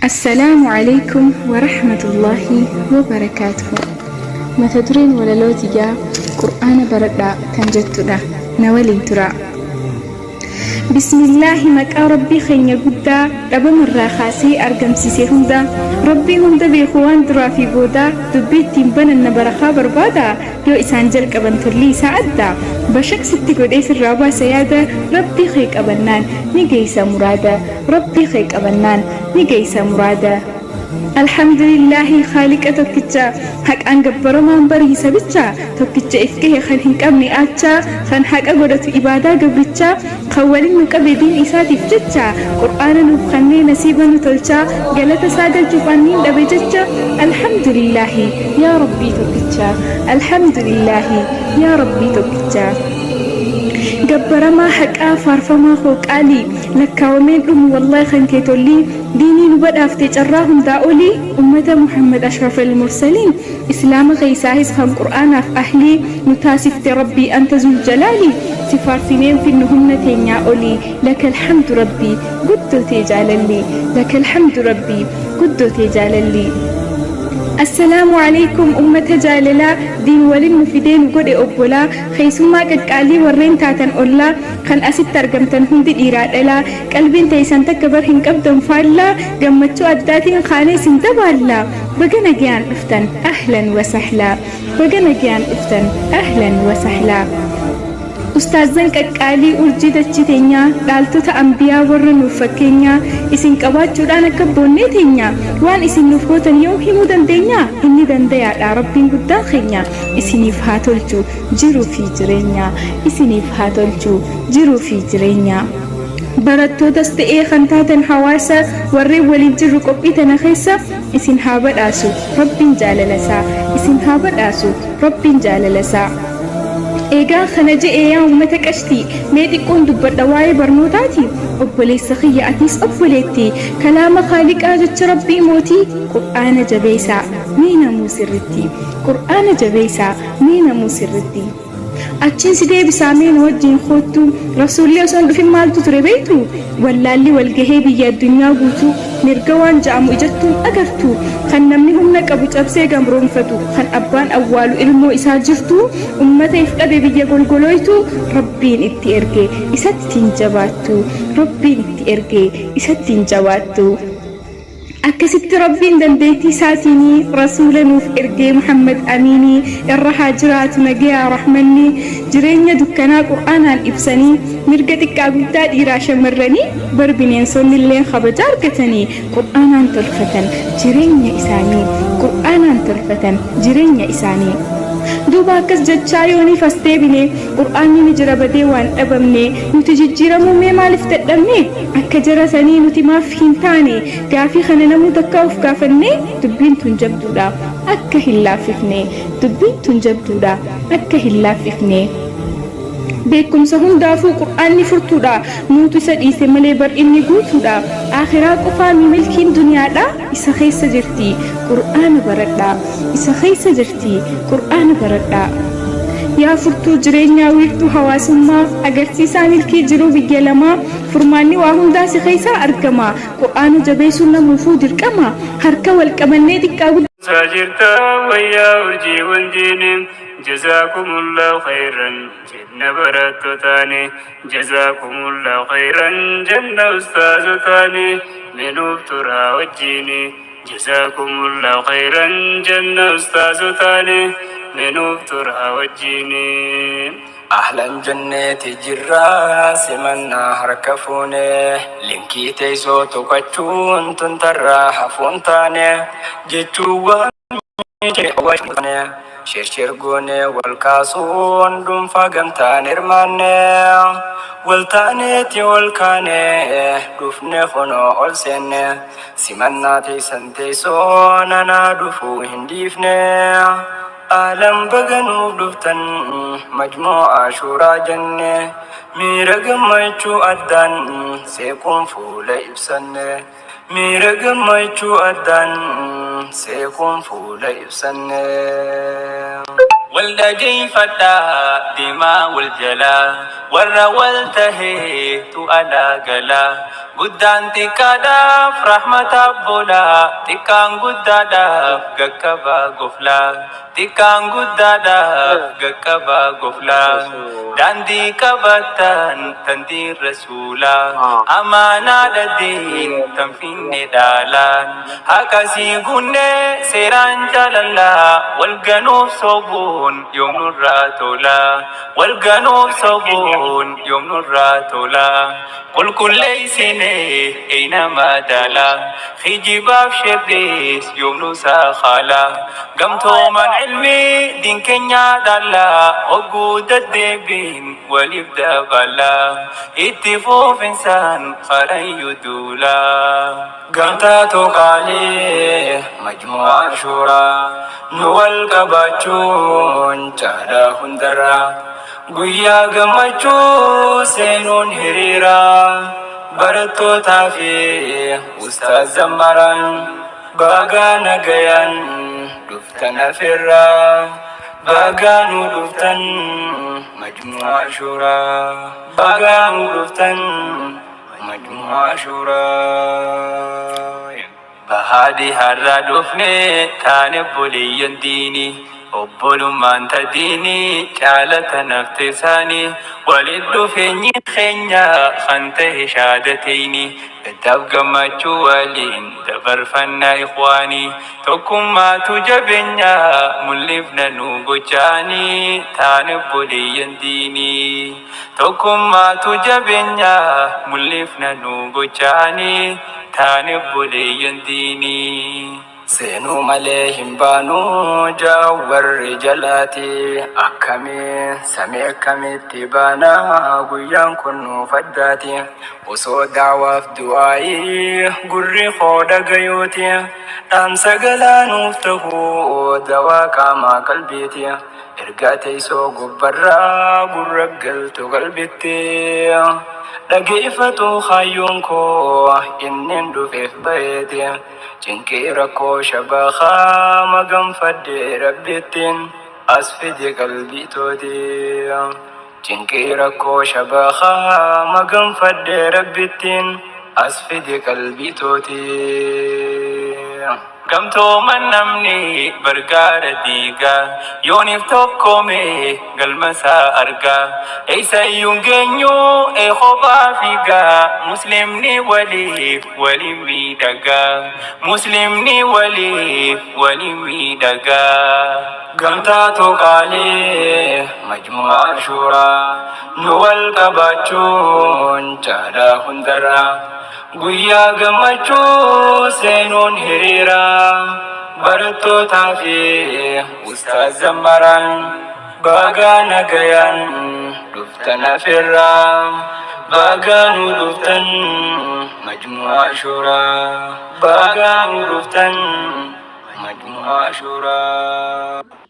Assalaamu Aleeykum Warahmatullaahi Wabarakaatuhu Mata dureen walaloo tiyyaa Qur'aana baradhaa kan jettuudha. Na waliin turaa. Bismillaahi maqaa Rabbii keenya guddaa dhabamarraa kaasee argamsiise hunda Rabbii hunda beeku waan duraa fi boodaa dubbii ittiin bananna barakaa barbaada yoo isaan jalqaban tolli isaa adda bashaq sitti godhee sirraa baasa yaada Rabbii kee qabannaan ni geeysa muraada Rabbii kee qabannaan ni geeysa muraada. Alhamdulillaahi Khaaliqa tokkicha Haqaan gabbaramaan bari isa bicha Tokkicha if gahe kan hin qabne aachaa Kan haqa godhatu ibaadaa gabrichaa Kan walin nu qabe diin isaatiif jecha Qur'aana nuuf kannee nasiiba nu tolchaa Galata isaa galchuuf an niin dhabe jecha Alhamdulillaahi yaa Rabbii tokkicha Alhamdulillaahi yaa Rabbii tokkicha Gabbaramaa haqaa faarfamaa koo qaalii Lakkaawameen dhumu wallahi kan kee tollii Diinii nu badhaafte carraa hundaa olii Ummata Muhammad ashrafal mursaliin Islaama keeysaahis kan qur'aanaaf ahlii Nu taasifte Rabbii anta zul jalaalii Si faarsineen finnu humna teenyaa olii Lakal hamdu Rabbii guddoo tee jaalallii Lakal hamdu Rabbii guddoo tee jaalallii. Assalaamu Aleeykum ummata jaalalaa Diin walin nu fidee nu godhe obbolaa Keeysummaa qaqqaalii warreen taatan ollaa Kan asitti argamtan hundi dhiiraa dhalaa Qalbiin teeysan takka bar hin qabdan faallaa Gammachuu addaatiin kaanee isin dabaallaa Baga nagayaan dhuftan ahlan wa sahlaa Baga nagayaan dhuftan ahlan wa sahlaa Ustaazzan qaqqaalii urjii dachii teenyaa Dhaaltota anbiyaa warra nuuf fakkeenyaa Isin qabaachuudhaan akka boonnee teenya Waan isin nuuf gootan yoom himuu dandeenya Inni dandayaadha Rabbiin guddaan keenya Isiniif haa tolchu jiruu fi jireenya Isiniif haa tolchu jiruu fi jireenya. Barattootas ta'ee kan taatan hawaasa warreen waliin jirru qophii tana keessa isin haa badhaasu Rabbiin jaalalasaa isin haa badhaasu Rabbiin jaalalasaa. Eegaan kana je'e yaa ummata qashtii mee xiqqoon dubbadha waa'ee barnootaati obboleessa kiyya atiis obboleetti kalaama khaaliqaa jecha Rabbii mootii qur'aana jabeeysaa mee namuu sirritti qur'aana jabeeysaa mee namuu sirritti. Achiin si deebisaa mee na wajjiin koottu Rasuulli osoo hin dhufin maaltu ture beeytu Wallaalli wal gahee biyya addunyaa guutuu Mirga waan ja'amu ijattuun agartu Kan namni humna qabu cabsee gamroomfatu Kan abbaan awwaalu ilmoo isaa jirtu Ummata if dhabe biyya golgolooytu Rabbiin itti erge isatti hin jabaattu Rabbiin itti erge isatti hin jabaattu. Akkasitti Rabbiin dandeettii isaatiinii Rasuula nuuf ergee Muhammad Amiinii irra haa jiraatu nagayaa rahmanni jireenya dukkanaa Qur'aanaan ibsanii mirga xiqqaa guddaa dhiiraa shamarranii bar bineensonnilleen kabaja argatanii Qur'aanaan tolfatan jireenya isaanii Qur'aanaan tolfatan jireenya isaanii. Duuba akkas jechaa yooniif as deebine Qur'aanni ni jira badee waan dhabamne nuti jijjiiramuu mee maalif dadhabne Akka jara sanii nuti maaf hin taane gaafii kana namuu takkaa of gaafannee dubbiin tun jabduudha akka hin laaffifne dubbiin tun jabduudha akka hin laaffifne Beekkumsa hundaafuu qur'aanni furtuudha nuutu isa dhiise malee bar inni guutuudha Aakhiraa qofaami milkiin duniyaadhaa isa keessa jirti qur'aana baradhaa isa keessa jirti qur'aana baradhaa Yaa furtuu jireenyaa wiirtuu hawaasummaa agarsiisaa milkii jiruu biyya lamaa Furmaanni waa hundaa si keessaa argama. Qur'aana jabeessuun namuufuu dirqama. Harka wal qabannee xiqqaa guddaa. Ibsaa jirta wayyaa urjiiwwan diini Jazaakumullahu khayran jenna barattotaani Jazaakumullahu khayran jenna ustaazotaani Mee nuuf turaa wajjiini Jazaakumullahu khayran jenna ustaazotaani Mee nuuf turaa wajjiini. Ahlan jenneeti jirra simannaa harka fuune linkii teessoo tuqachuun tun tarraa hafuun taane jechuun waan shirshir goone wal kaasuun dhuunfaa gamtaan hirmaanne wal taaneeti wal kaane dhufne kunoo ol seenne simannaa teessan teessoo nanaa dhufuu hin dhiifne. Ahlan baga nuuf dhuftan majmuu'aa shuuraa jenne miira gammachuu addaan seequun fuula ibsanne miira gammachuu addaan seequun fuula ibsanne. Wal dhageeyfadhaa deemaa wal jalaa Warra wal taheetu alaa galaa Guddaan xiqqaadhaaf rahmata bolaa Xiqqaan guddaadhaaf gaqqabaa goflaa Xiqqaan guddaadhaaf gaqqabaa goflaa Daandii qabattan tan diin rasuulaa Amaanaadha diin tan finne dhaalaan Haqa sii gunne seeraan jaalallaa Wal ganuuf sobuun yoom nurraa tola Wal ganuuf sobuun yoom nurraa tola Qulqulleeysine eyna madaala Kijibaaf shirriis yoom nu sakhaala Gamtooman ilmii diin kenyaa dhaalla Hogguu daddeebiin waliif dabala Itti fufinsaan karayyu duula. Gamtaa tuqaalee majmu'aa shuuraa nu wal qabaachuun caalaa hundarraa guyyaa gammachuu seenuun hiriiraa barattootaa fi ustaaz zammaraan bagaa nagayaan dhuftan afeerraa bagaa nu dhuftan majmu'aa shuuraa bagaa nu dhuftan Majmu'aa Shuuraa. Bahaadhi har'a dhufne taane obboleeyyan diini obbolummaan ta diini caalata nafte isaani walit dhufeenyi keenya kan tahe shaadateyni gaddaaf gammachuu waliin dabarfanna ikhwaani tokkummaatu jabeenya mul'ifna nu gochaani taane obboleeyyan diini. Tokkummaatu jabeenya mul'ifna nu gochaani taane obboleeyyan diinii. Seenuu malee hin baanu ja'an warri jalaati akkami samii akkamitti baana guyyaan kun nuuf addaati osoo da'waaf du'aa'ii gurri koo dhagayuuti dhaamsa galaa nuuf tahu dawaa qaamaa qalbiiti. Ergaa teessoo gubbarraa gurra galtu qalbitti dhageeffatu kaayyoon koo innin dhufeef baheeti cinqii rakkoo shabakaa maganfadhe rabbittiin as fide qalbii tooti cinqii rakkoo shabakaa maganfadhe rabbittiin as fide qalbii tooti. Gamtooman namni bargaara diiga yooniif tokkoome galmasaa arga eeysayyuun geenyu ee kophaa fiiga muslimni waliif waliin miidhaga muslimni waliif waliin miidhaga. Gamtaa tuqaalee majmu'aa shuuraa nu wal qabaachuun caalaa hundarraa. Guyyaa gammachuu seenuun hiriira barattootaa fi ustaaz zammaraan bagaa nagayaan dhuftan afeerraa bagaa nu dhuftan majmu'aa shuuraa bagaa nu dhuftan majmu'aa shuuraa.